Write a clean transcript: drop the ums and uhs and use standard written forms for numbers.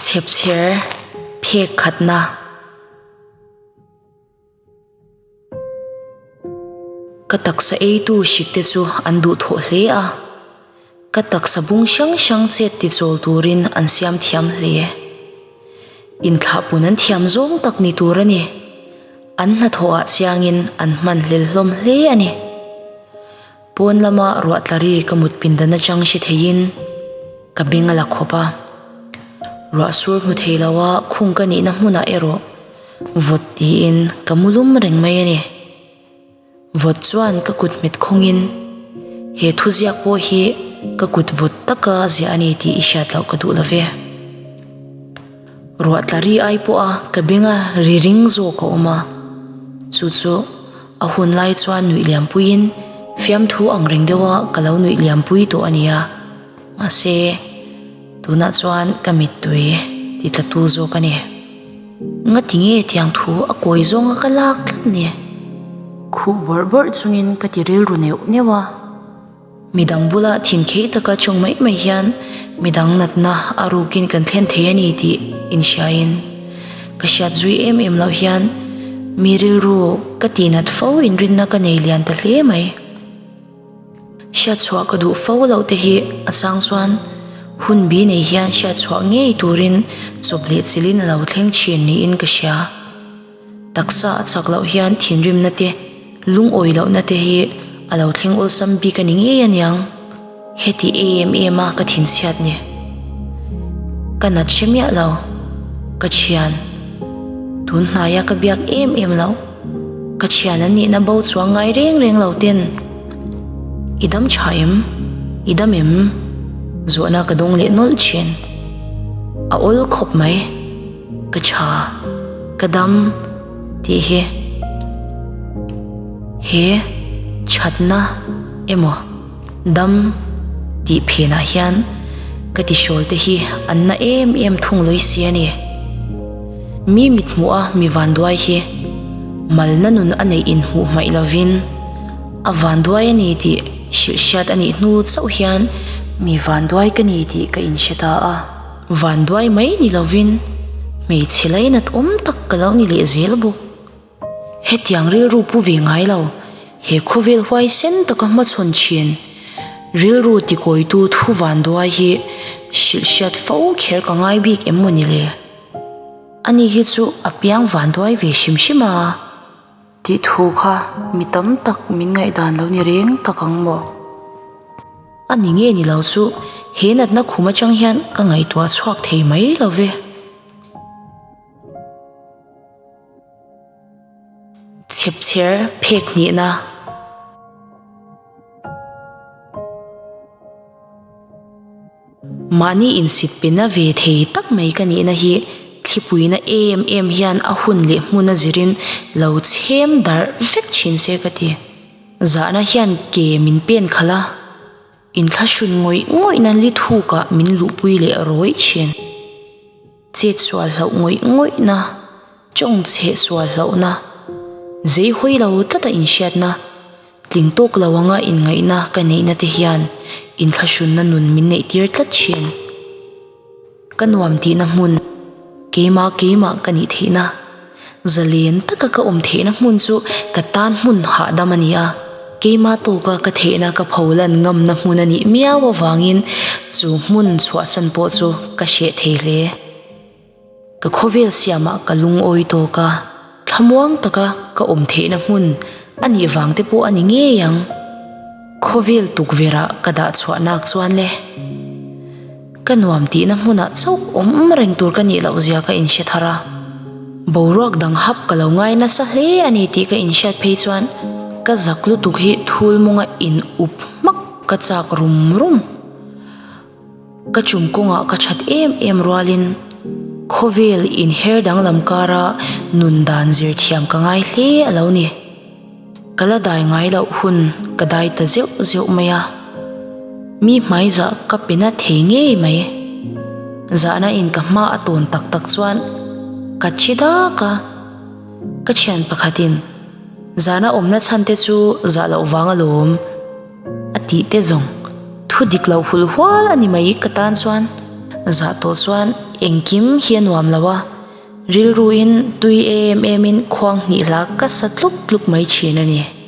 Chhepchher phek khatna. Ka taksa eitu hrik te chu an duhthawh hle a, ka taksa bung hrang hrang chet tichawl turin an siam thiam hle. Inthlahpun an thiam zawng tak ni tur a ni. An hnathawhah chiangin an hman hlel hlawm hle a ni. Pawn lama ruah tla ri ka mut pindan atang hre theiin ka beng a la khawp a. Ruah sur hmu thei loa khung ka nihna hmunah erawh vawt tiin ka mu lum reng mai a ni. Vawt chuan ka kut hmet khawngin he thuziak pawh hi ka kut vawt taka ziah a ni tih i hriat loh ka duh lo ve. Ruah tla ri ai pawha ka benga ri ring zawk a awm a, chu chu a hun lai chuan nuih liampuiin fiamthu ang reng deuha ka lo nuih liampui tawh a nia. Mahse, tunah chuan ka mittui ti tla tu zawk a ni. Ngati nge tiang thu a kawi zawnga ka lak tlat ni? Khuh bawrh bawrh chungin ka ti rilru neuh neuh a. Midang bula thin khei taka chawng mai mai hian midang natna a rukin kan thlen thei a ni tih inhriain ka hriat zui em em loh hian mi rilru ka tihnat fo inrinna ka nei lian ta hle mai. Hriatchhuah ka duh fo loh te hi a chang chuan hun bi nei hian hriatchhuah ngei turin chawp leh chilhin a lo thleng thin niin ka hria. Taksa a chak loh hian thinrimna te, lungawi lohna te hi a lo thleng awlsam bik a ni ngei aniang. Heti em em a ka thinchhiat ni. Ka nat hre miah lo. Ka thian. Tun hnaia ka biak em em loh. Ka thian an nihna bo chuang ngai reng reng lo ten. I dam tha em? I dam em? Zawhna ka dawng leh nawlh thin. A awl khawp mai. Ka tha, ka dam tih hi he thatna emaw dam tih phenah hian ka tihrawl te hi an na em em thung lawi si a ni. Mi mithmuh a mi vanduai hi malna nun a neih inhmuh hmaih lovin a vanduai a ni tih hrilh hriat a nih hnu chauh hian mi vanduai ka ni tih ka inhre ta a. Vanduai mai ni lovin hmeichhe lainat awm tak ka lo ni leh zel bawk. Hetiang rilru pu ve ngai lo, he khawvel huaisen taka hmachhawn thin rilru tikawitu thu vanduai hi hrilh hriat fo kher ka ngai bik em maw ni le? Ani hi chu a piang vanduai ve hrim hrim a. Tih thu kha mi tam tak min ngaihdan lo ni reng tak ang maw? A ni nge ni lo chu he natna khum atang hian ka ngaihtuah chhuak thei mai lo ve. Chhepchher phek hnihna. Mahni insit pena ve thei tak mai ka nihna hi thlipuina em em hian a hun leh hmun a zirin lo chhem darh vek thin se ka ti. Zahna hian ke min pen khalh a, inthlahrun ngawih ngawih nan li thukah min luhpui leh rawih thin. Chet sual hlauh ngawih ngawihna, chawng chheh sual hlauhna, zei hawi lo tlata inhriatna, tling tawk lo anga inngaihna ka neihna te hian inthlahrunna nun min neihtir tlat thin. Ka nuam tihna hmun, keimah keimah ka nih theihna, zalen taka ka awm theihna hmun chu ka tan hmun hahdam a ni a, keimah tawka ka theihna ka pholan ngamna hmun a nih miau avangin chu hmun chhuahsan pawh chu ka hreh thei hle. Ka khawvel siamah ka lungawi tawk a, thlamuang taka ka awm theihna hmun a nih vang te pawh a ni ngei ang. Khawvel tukverhah ka dah chhuah nak chuan le. Ka nuam tihna hmunah chauh awm reng tur ka nih loh zia ka inhre thar a. Boruak dang hap ka lo ngai nasa hle a ni tih ka inhriat phei chuan ka zak lutuk hi thul mawnga in up hmak ka chak rum rum. Ka chum kawngah ka that em em rualin khawvel inher danglam kara nun dan zir thiam ka ngai hle a lo ni. Ka la dai ngai loh hun ka dai ta zeuh zeuh mai a, mi hmaizah ka pe na thei ngei mai. Zahna in ka hma a tawn tak tak chuan ka thi dak a, ka thian pakhatin zahna awmna chhan te chu zah loh vang alawm a tih te zawng thu dik loh hul hual a ni mai ka tan chuan zah tawh chuan. engkim hi a nuam lo a, rilruin tui em emin khuang hnih hla ka sa tluk tluk mai thin a ni.